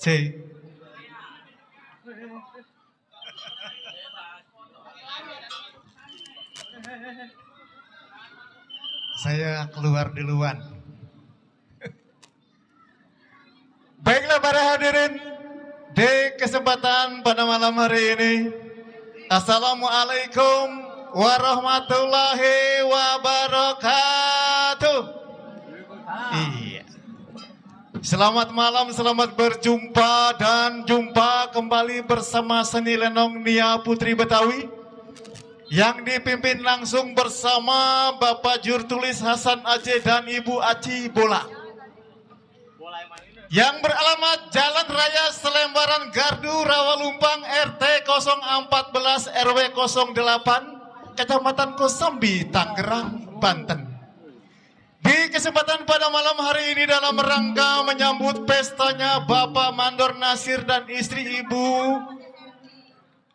C. Saya keluar duluan. Baiklah para hadirin, di kesempatan pada malam hari ini, Assalamualaikum warahmatullahi wabarakatuh. wabarakatuh. Iya. Selamat malam, selamat berjumpa dan jumpa kembali bersama Seni Lenong Nia Putri Betawi yang dipimpin langsung bersama Bapak Jurtulis Hasan Aceh dan Ibu Aci Bola. Yang beralamat Jalan Raya Selembaran Gardu Rawalumpang RT 014 RW 08 Kecamatan Kosambi, Tangerang, Banten. Di kesempatan pada malam hari ini dalam rangka menyambut pestanya Bapak Mandor Nasir dan istri Ibu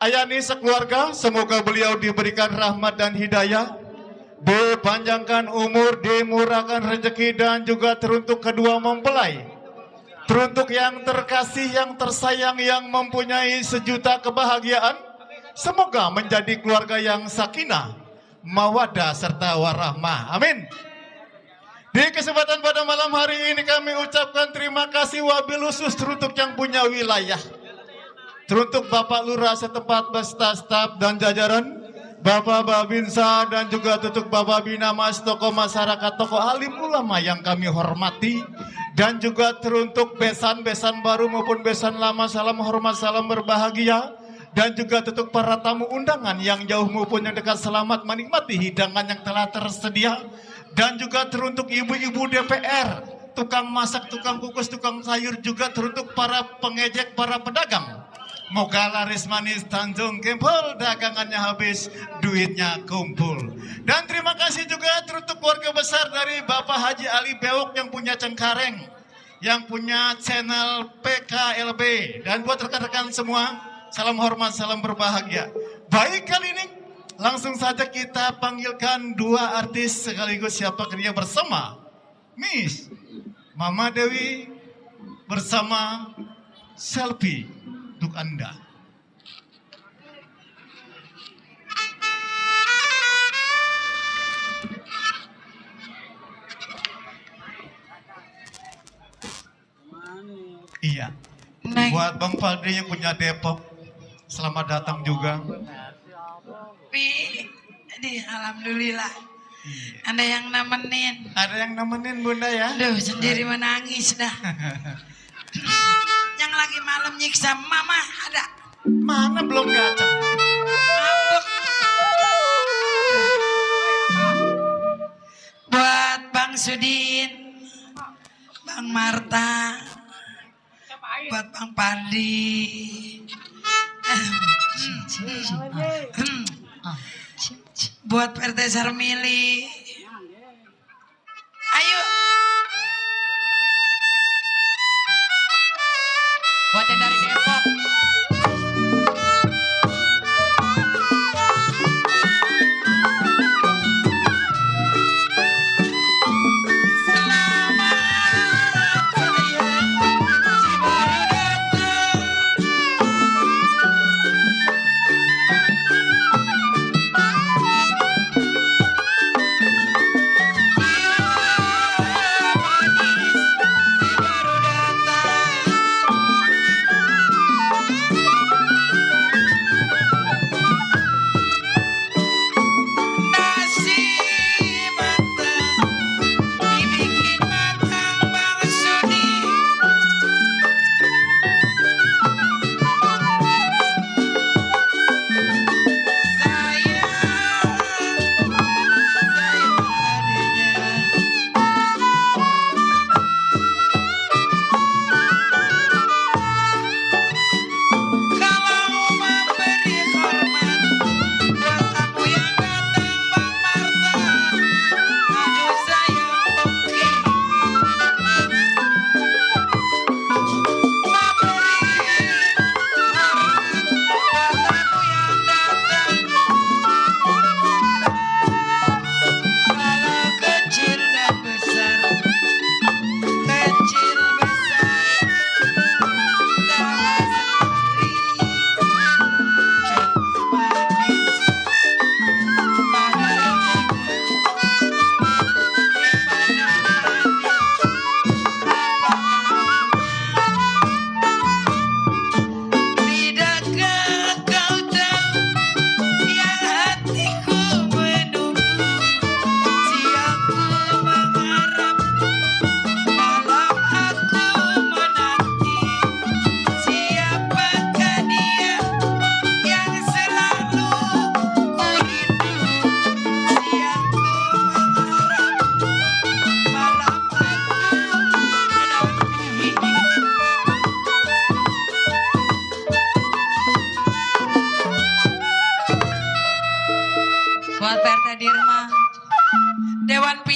Ayani sekeluarga, semoga beliau diberikan rahmat dan hidayah, dipanjangkan umur, dimurahkan rezeki dan juga teruntuk kedua mempelai, teruntuk yang terkasih, yang tersayang, yang mempunyai sejuta kebahagiaan, semoga menjadi keluarga yang sakinah, mawaddah serta warahmah. Amin. Di kesempatan pada malam hari ini kami ucapkan terima kasih wabil khusus teruntuk yang punya wilayah, teruntuk Bapak Lurah setempat beserta staf dan jajaran, Bapak Babinsa dan juga teruntuk Bapak Binamas, tokoh masyarakat, tokoh alim ulama yang kami hormati, dan juga teruntuk besan-besan baru maupun besan lama, salam hormat, salam berbahagia, dan juga teruntuk para tamu undangan yang jauh maupun yang dekat, selamat menikmati hidangan yang telah tersedia. Dan juga teruntuk ibu-ibu DPR, tukang masak, tukang kukus, tukang sayur, juga teruntuk para pengejek, para pedagang. Moga laris manis Tanjung Kempol, dagangannya habis, duitnya kumpul. Dan terima kasih juga teruntuk keluarga besar dari Bapak Haji Ali Bewok yang punya Cengkareng, yang punya channel PKLB. Dan buat rekan-rekan semua, salam hormat, salam berbahagia. Baik, kali ini langsung saja kita panggilkan dua artis sekaligus siapa kerja bersama Miss Mama Dewi bersama Selfie untuk Anda. Iya. Buat Bang Fadri yang punya Depok, selamat datang juga. Alhamdulillah. Ada yang nemenin. Ada yang nemenin Bunda ya. Duh, sendiri menangis dah. Yang lagi malam nyiksa mama ada. Mana belum datang? Mabuk. Buat Bang Sudin, Bang Marta, buat Bang Pandi. Buat PRT Sarmili. Ayo. Buat yang dari Depok.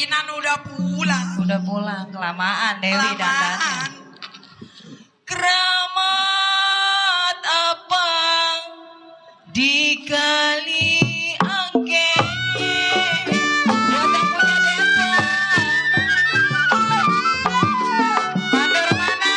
Kinan udah pulang. Udah pulang, kelamaan Dewi dandannya. Kelamaan. Keramat apa di kali angke. Buat yang punya Depok. Mandor mana?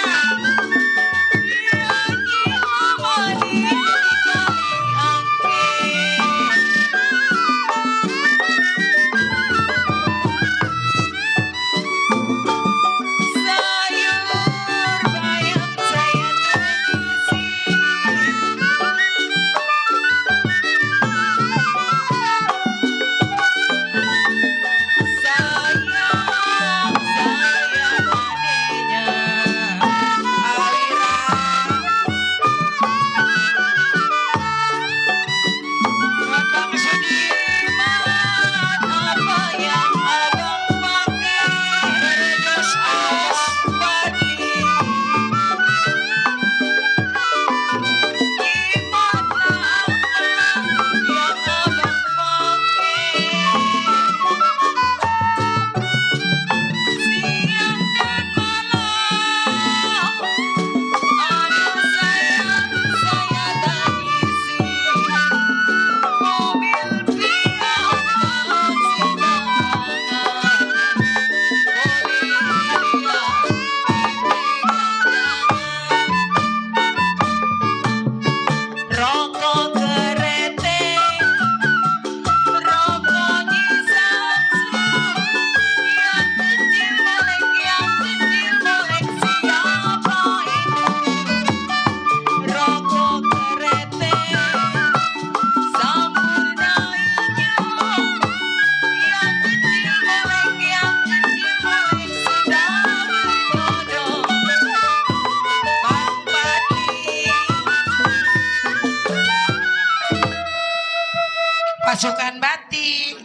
Pasukan batik.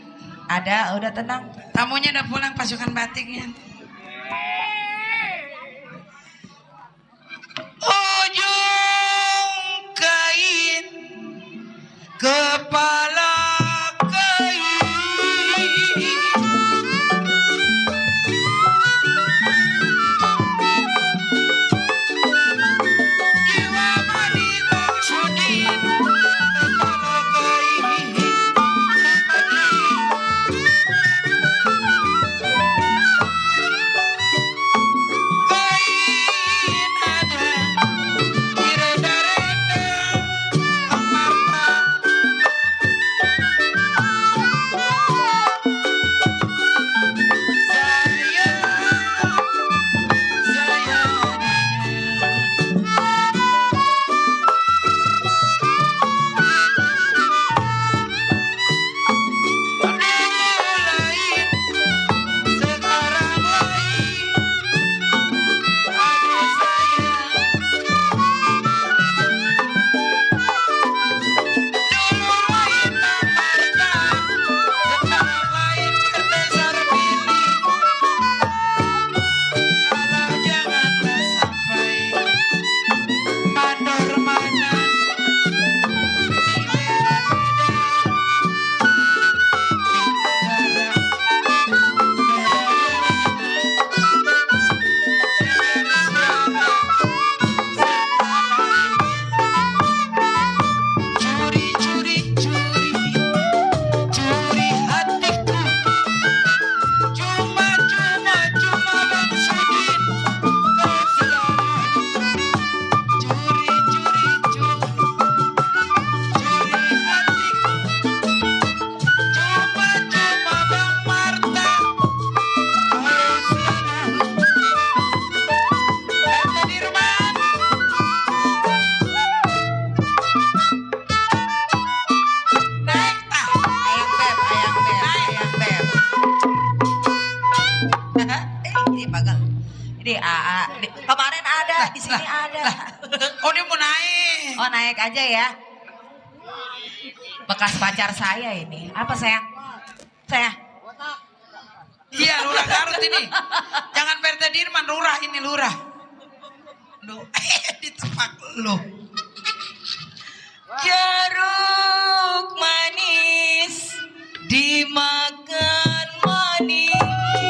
Ada, udah tenang. Tamunya udah pulang pasukan batiknya. Ujung kain kepala kain. Jiwa mani maksudin kepala kain. Kain ada direnda-renda amarta. Dulu lain, sekarang lain. Aduh sayang. Dulu lain Bang Marta, sekarang lain Pertesar Mili. Kalau janganlah sampai mandor mana curi hatiku. Cuma Bang Sudin kau selalu curi hatiku. Cuma Bang Marta kau selalu. Kata Dirman. Naik tah. Ayang beb. Ini bagal. Ini AA. Kemarin ada, di sini ada. Oh dia mau naik. Oh naik aja ya. Bekas pacar saya ini. Apa sayang? Saya. Iya lurah Garut ini. Jangan Perte Dirman, lurah ini lurah. Duh, ditepak lu. Jeruk manis dimakan manis.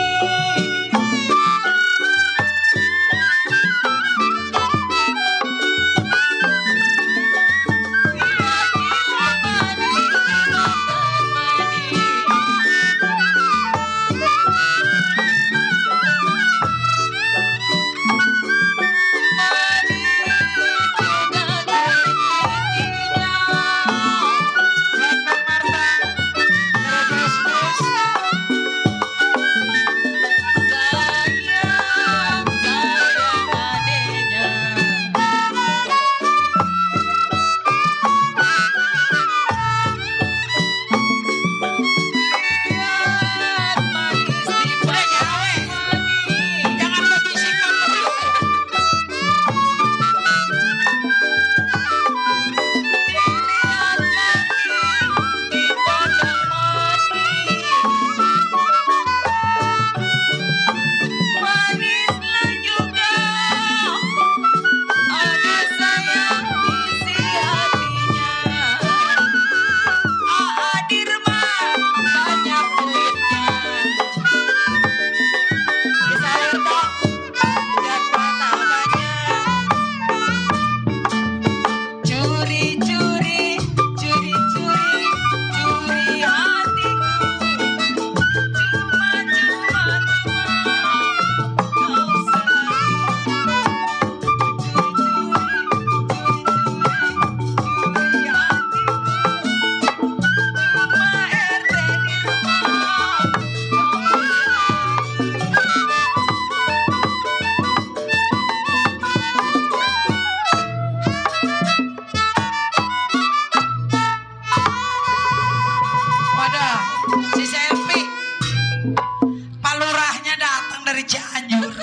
Cianjur.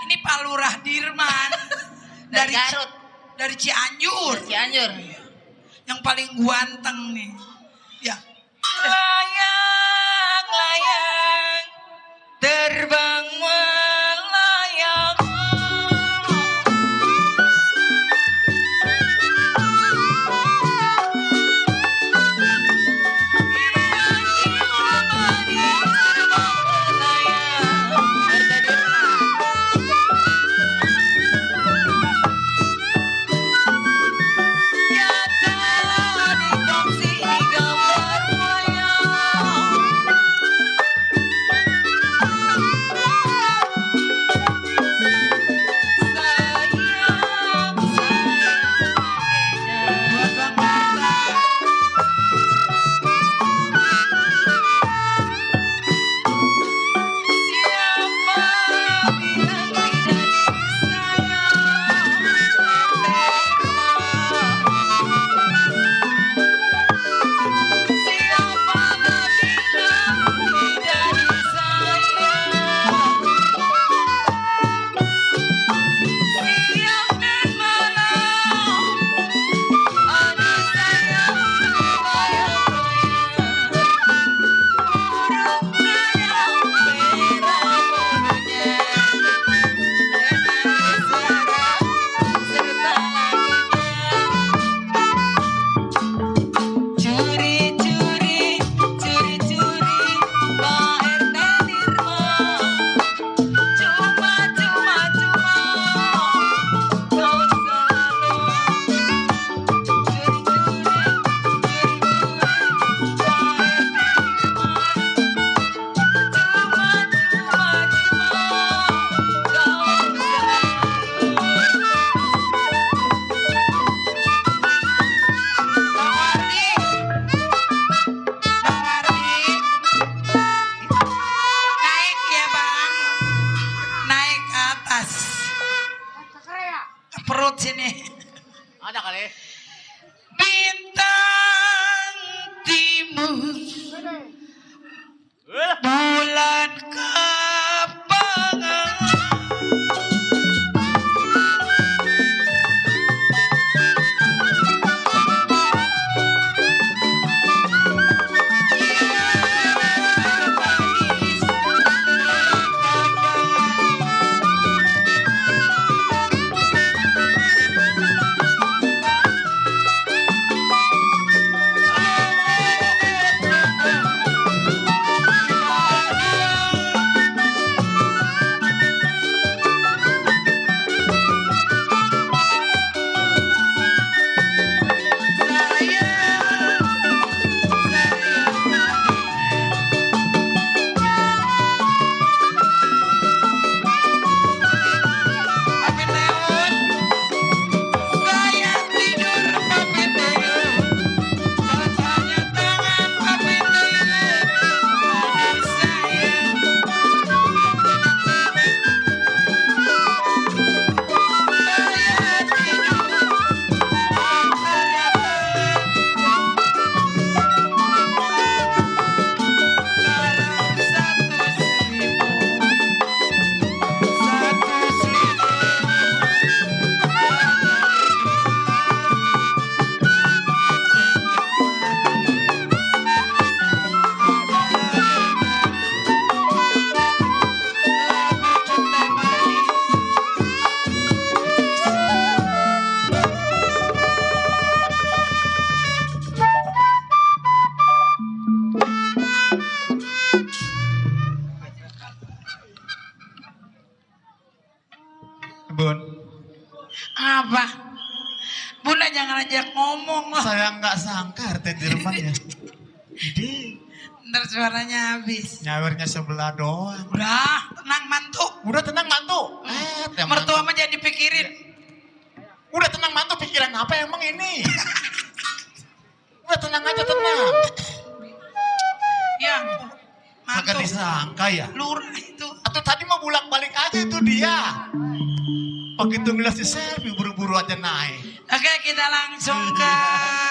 Ini Pak Lurah Dirman Dari Garut. Dari Cianjur. Cianjur. Yang paling ganteng nih. Ya. Layang, layang, terbang melayang. Buat Bang Marta. Naik ya Bang. Naik ke atas. Ke perut sini. Ada kali. Bintang timur. Bulan kapangan. Bun, Apa? Bunda jangan ajak ngomong lah. saya nggak sangka RT Dirman ya. Jadi Ntar suaranya habis. nyawernya sebelah doang. Udah, tenang mantu. Udah tenang mantu. Mertua mah jangan dipikirin. Udah tenang mantu, pikiran apa emang ini? Udah tenang aja, tenang. Ya, Kagak mantu. disangka ya. Lurah itu. Atau tadi mau bolak-balik aja itu dia. Begitu ngeliat si selfie buru-buru aja naik. Oke, kita langsung ke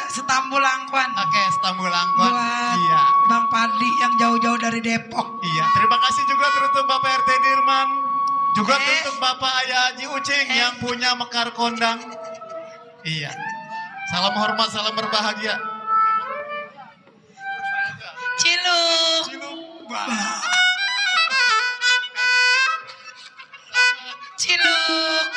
Setambul Angkuan. Oke, Istanbul Angkot. Buat Iya. Bang Padli yang jauh-jauh dari Depok. Iya, terima kasih juga teruntuk Bapak RT Dirman Juga untuk Bapak Ayah Haji Ucing yang punya Mekar Kondang. Iya. Salam hormat, salam berbahagia. Ciluk. Ciluk.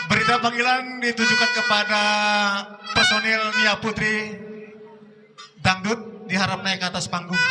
Berita panggilan ditujukan kepada personil Nia Putri Dangdut, diharap naik ke atas panggung.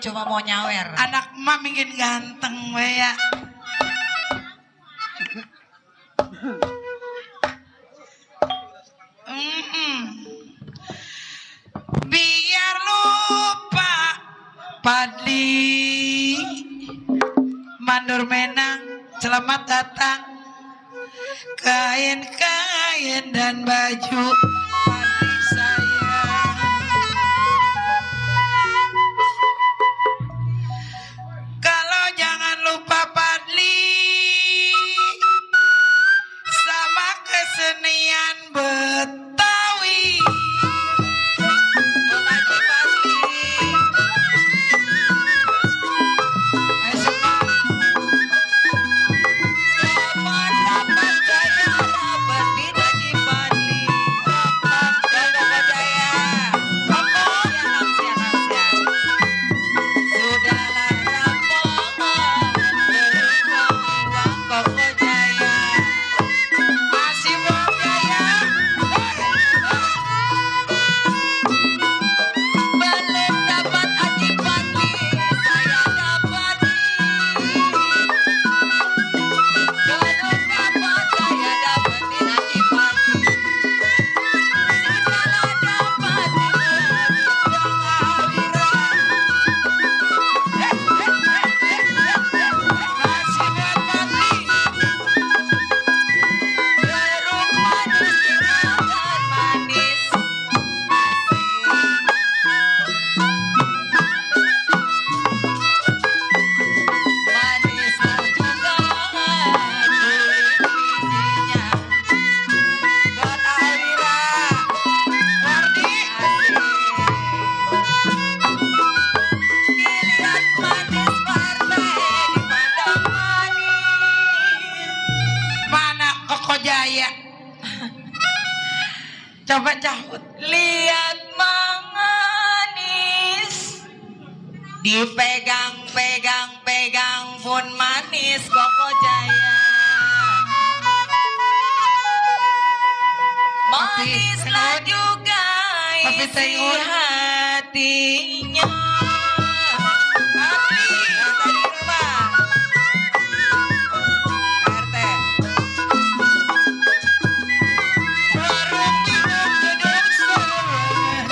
Cuma mau nyawer. Anak emak mungkin ganteng we ya. Biar lupa Padli Mandur Menang, selamat datang. Kain-kain dan baju Padli sayang. Kalau jangan lupa Padli sama kesenian Betawi. Coba cahut. Lihat manis, dipegang-pegang pun manis Koko Jaya. Manislah juga Kopi isi Taiwan. hatinya. Tadi rumah. RT. Warung minum gedung sawah.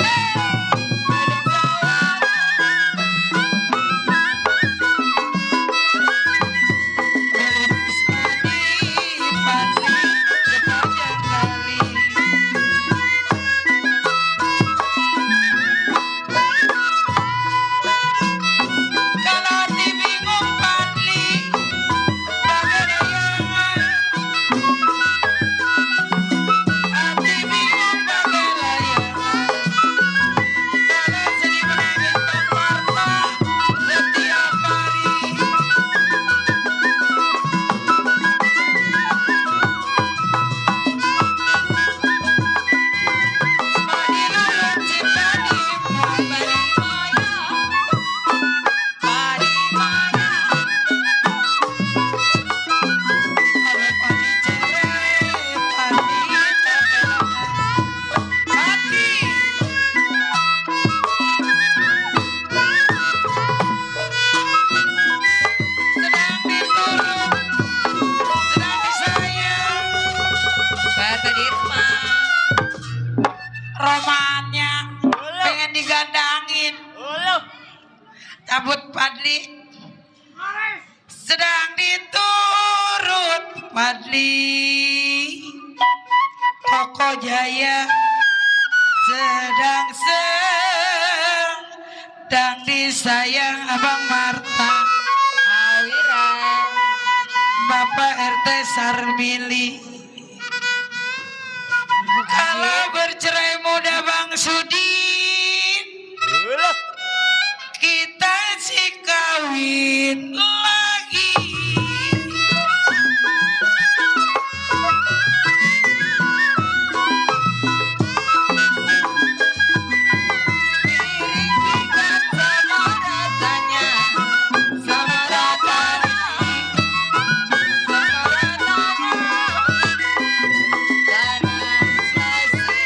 Gadis mani Padli sepanjang kali. Kalau hati bingung Padli bagai layangan. Hati bingung bagai layangan. Kalau sedih menangis tanpa setiap hari. Madi lulun cinta di maya. Padi maya. Kalau Padi cerai, Padi tak Padi. Sedang diturut, sedang disayang. RT di rumah. Romannya pengen digandangin. Cabut Padli. Sedang diturut Padli. Koko Jaya sedang disayang Abang Marta. Awira. Bapak RT Sarmili. Kalau bercerai muda Bang Sudin, kita sih kawin lagi. Iringikan sama rasanya. Sama rasanya. Sama rasanya. Ganas lagi.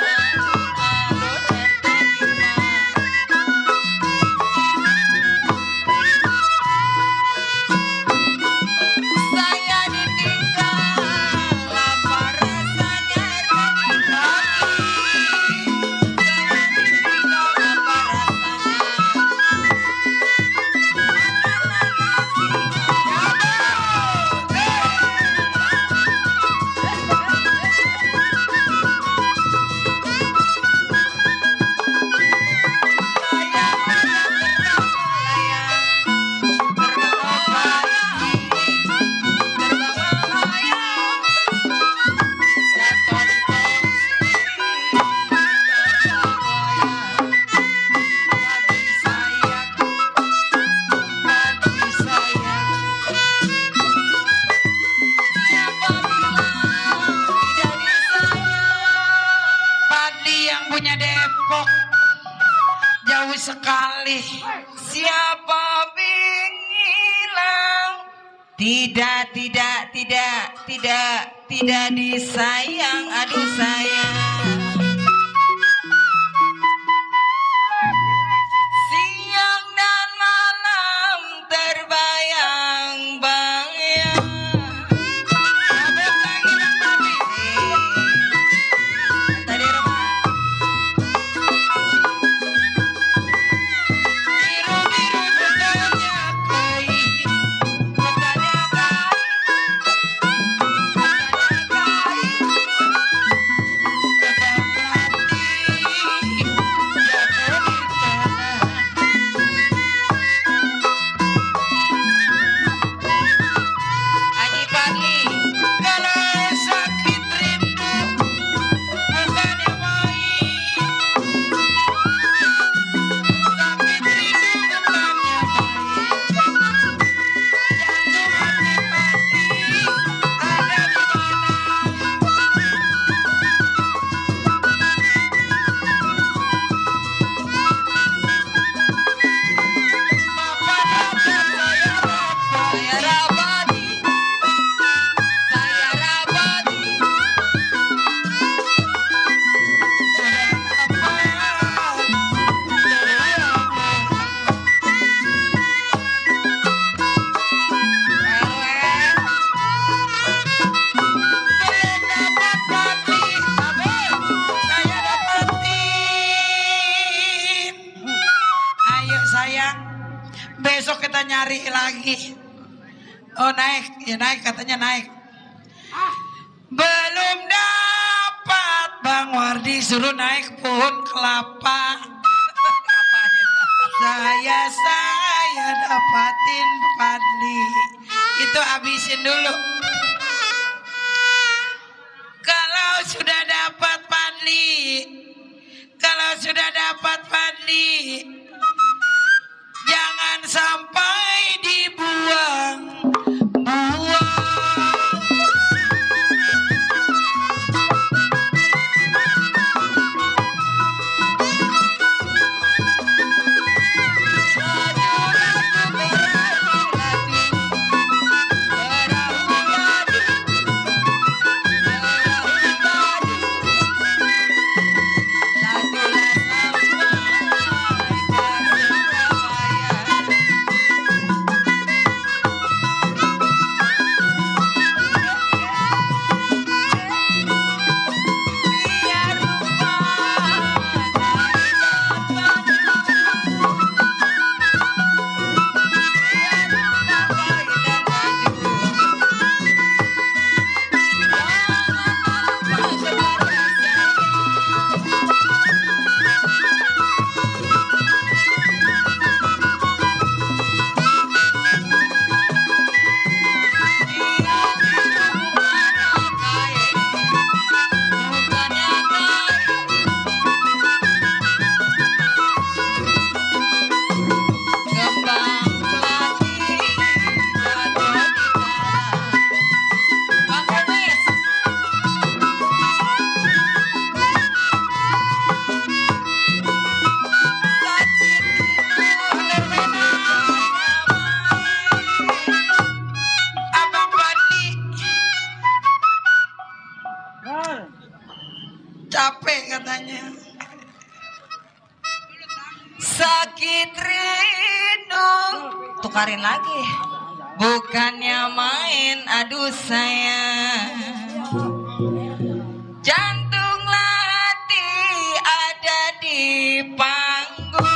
Alun-alun RT Bima. Saya ditinggal, apa rasanya RT Bima? Saya ditinggal, apa rasanya? Padli yang punya Depok jauh sekali. Siapa bilang tidak disayang, aduh sayang. Siang dan malam terbayang-bayang. Abang lagi Bang Padli. Tadi rumah. Biru-biru bukannya kai. Bukannya kai, bukannya kai. nyari lagi. Oh naik, ya naik katanya naik. Belum dapat Bang Wardi suruh naik pohon kelapa. Saya dapatin Fadli. Itu habisin dulu. Kalau sudah dapat Fadli, kalau sudah dapat Fadli, jangan sampai dibuang. Capek katanya. Sakit rindu. Tukarin lagi. Bukannya main, aduh sayang. Jantunglah hati ada di panggung.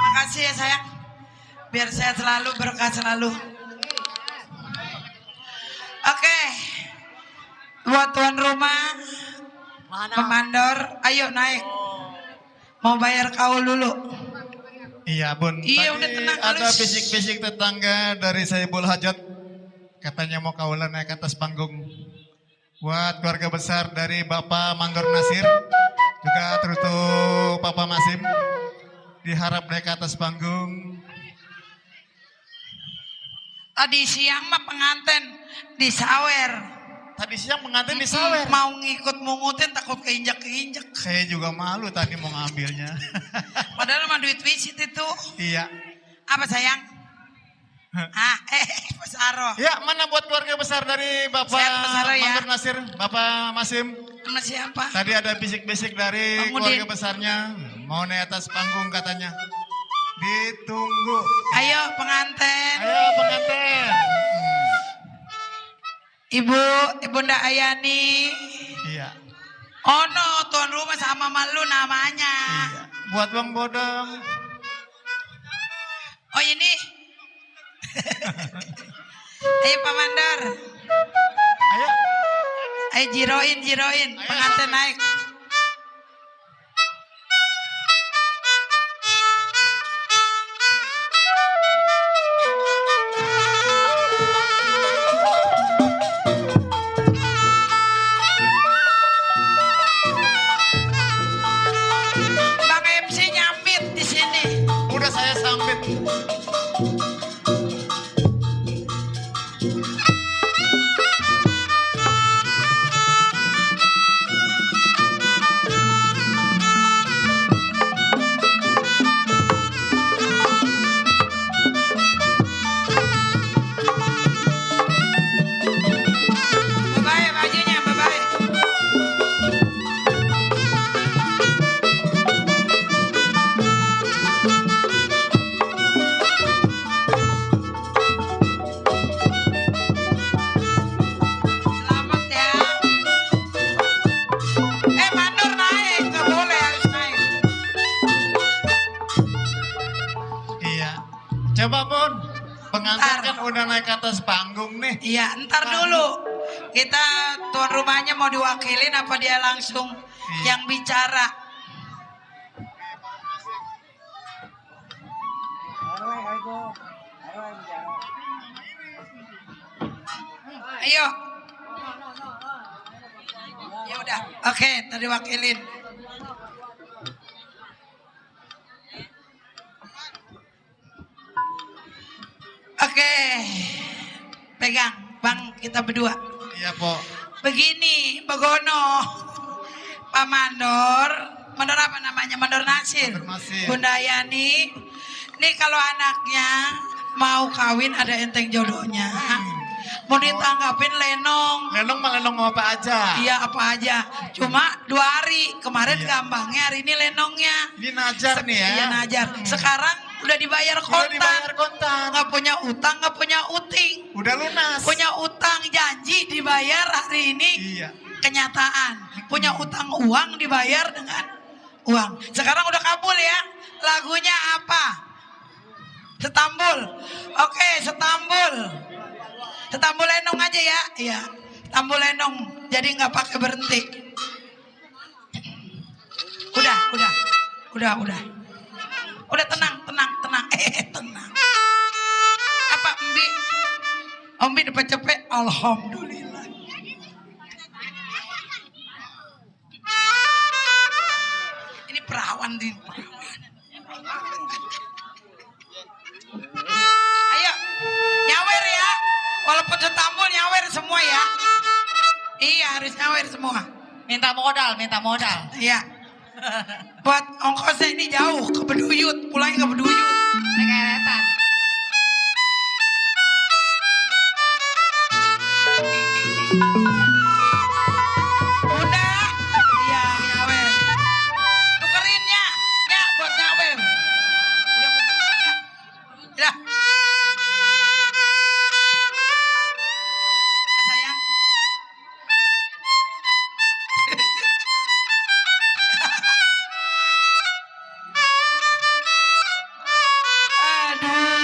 Makasih ya sayang. Biar sehat selalu, berkah selalu. Oke. Buat tuan rumah, pemandor, ayo naik. Mau bayar kaul dulu. Iya bun, Iya, tadi udah tenang, ada halus. bisik-bisik tetangga dari Saibul Hajat. Katanya mau kaulan naik ke atas panggung. Buat keluarga besar dari Bapak Mandor Nasir, juga teruntuk Papa Masim, diharap naik ke atas panggung. Tadi siang mah pengantin di sawer. Tadi siang pengantin di sawer. Mau ngikut mungutin takut keinjak-keinjak. Saya juga malu tadi mau ngambilnya. Padahal mah duit wisit itu. Iya. Apa sayang? Mas Aro. Ya, mana buat keluarga besar dari Bapak Sehat, Mas Aro, ya. Mandor Nasir, Bapak Masim. Sama siapa? Tadi ada bisik-bisik dari Bang keluarga Udin. besarnya, mau naik atas panggung katanya. Ditunggu. Ayo pengantin. Ayo pengantin. Ibu Nda Ayani. Iya. Oh no, tuan rumah sama malu namanya. Iya. Buat Bang Bodong. Oh ini. Ayo Pak Mandor. Ayo. Ayo jiroin. Pengantin naik. Bang MC nyambit di sini. Udah saya sambit. Bye-bye bajunya, bye-bye. Selamat ya. Mandor naik, nggak boleh harus naik. Iya. Coba Pun. Pengantin Ntar. kan udah naik ke atas panggung nih. Iya, ntar dulu. Kita tuan rumahnya mau diwakilin apa dia langsung yang bicara? Ayo. Ya udah. Oke, tadi wakilin. Oke. Pegang, Bang, kita berdua. Iya, Po. Begini, Begono, Pak Mandor apa namanya? Mandor Nasir, Mandor Nasir. Bunda Yani. Nih kalau anaknya mau kawin ada enteng jodohnya. Mau ditanggapin lenong. Lenong mah lenong apa aja. Iya apa aja. Cuma 2 hari. Kemarin Iya. gampangnya, hari ini lenongnya. Ini najar nih ya. Iya najar. Sekarang udah dibayar Udah kontan. dibayar kontan. Nggak punya utang, nggak punya uting. Udah lunas. Punya utang janji dibayar hari ini. Iya. Kenyataan. Punya utang uang dibayar dengan uang. Sekarang udah kabul ya. Lagunya apa? Setambul. Oke, Setambul. Setambul lenong aja ya. Iya. Setambul lenong. Jadi nggak pakai berhenti. Udah. Udah tenang. Tenang. Apa Mbi? Mbi dapat cepet. Alhamdulillah. Ini perawan nih. Ayo, nyawer ya. Walaupun setambul nyawer semua ya. Iya harus nyawer semua. Minta modal. Iya. Buat ongkosnya ini jauh ke Beduyut, pulangnya ke Beduyut. Negeretan. Udah, iya nyawer. Tukerinnya, buat nyawer. Udah. Sayang. Aduh.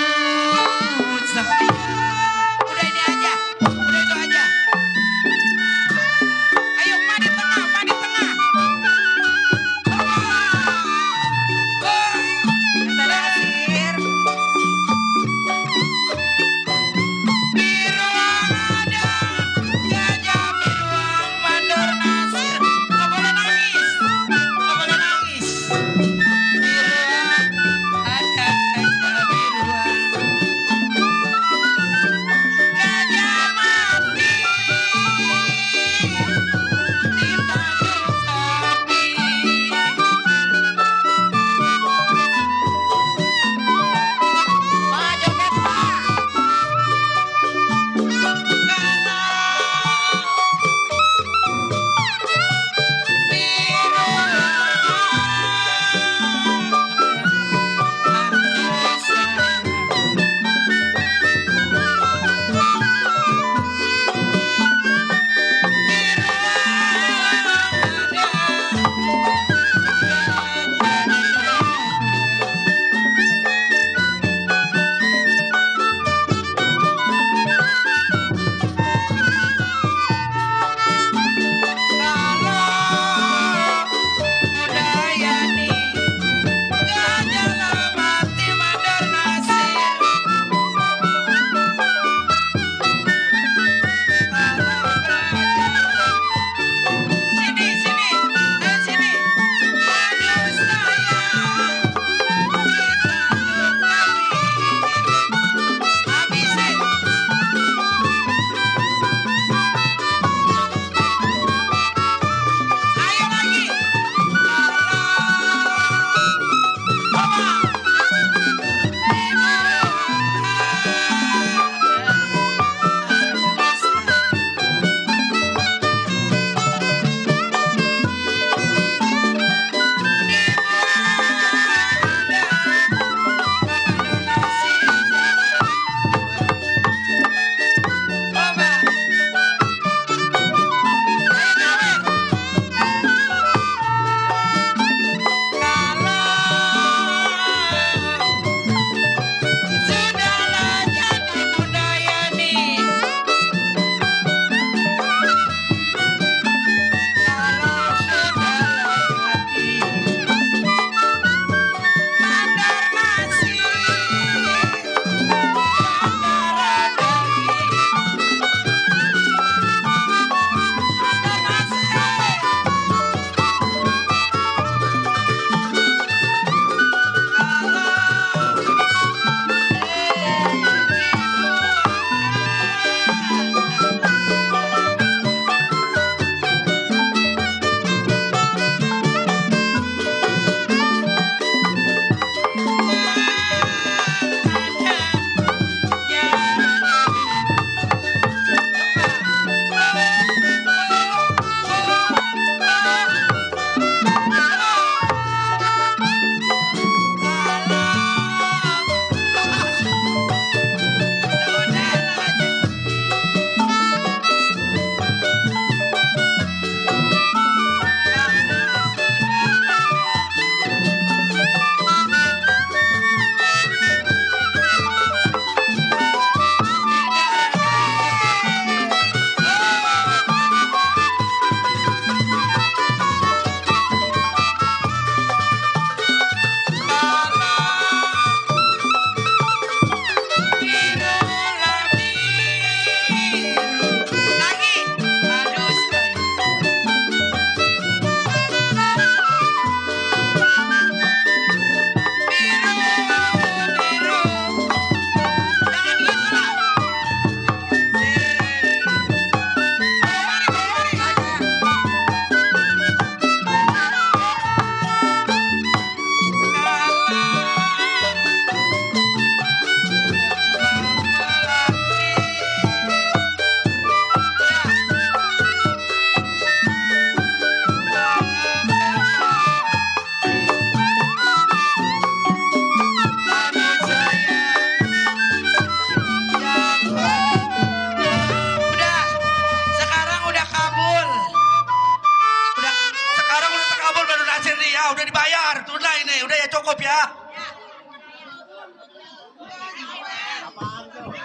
udah dibayar. Udah ini, udah ya cukup ya.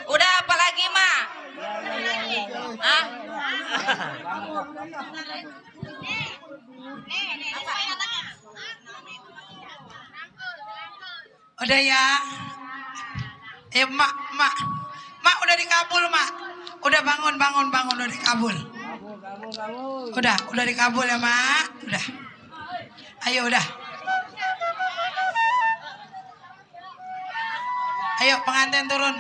Udah apa lagi, Ma? Hah? Udah ya. Mak udah dikabul, Mak. Udah bangun, udah dikabul. Udah dikabul ya, Mak. Udah. Ayo udah. Ayo pengantin turun.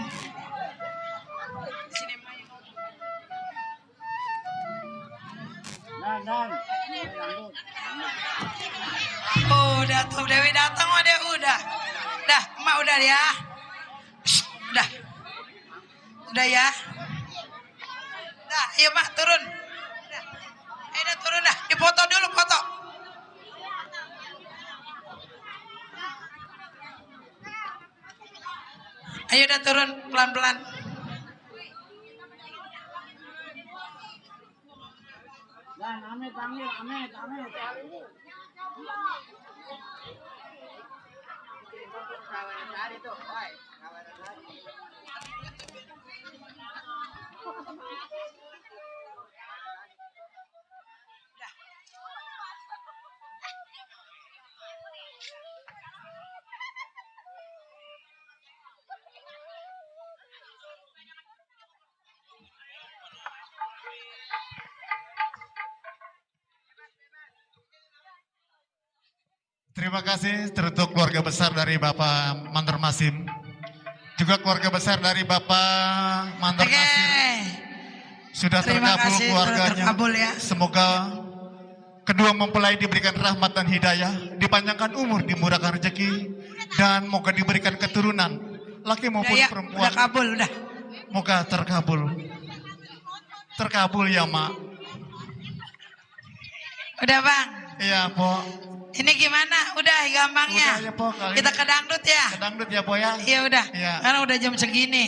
Sini, Mak. Udah tuh Dewi datang, udah. Dah, Emak udah ya. Shh, udah. Udah ya. Dah, ayo Mak turun. Ayo dah turun dah. Dipoto dulu, foto. Ayo dah turun pelan-pelan. Terima kasih teruntuk keluarga besar dari Bapak Mandor Masim. Juga keluarga besar dari Bapak Mandor Oke. Masim. Sudah Terima terkabul kasih, keluarganya. terkabul ya. Semoga kedua mempelai diberikan rahmat dan hidayah, dipanjangkan umur, dimurahkan rezeki, dan moga diberikan keturunan, laki maupun Udah ya, perempuan. udah kabul, udah. Moga terkabul. Terkabul ya, Mak. Udah Bang. Iya, Po. Ini gimana? Udah gampangnya. Udah ya, Po. Kali Kita ini ke dangdut ya. ke dangdut ya, Po ya. Iya udah. Iya. Karena udah jam segini.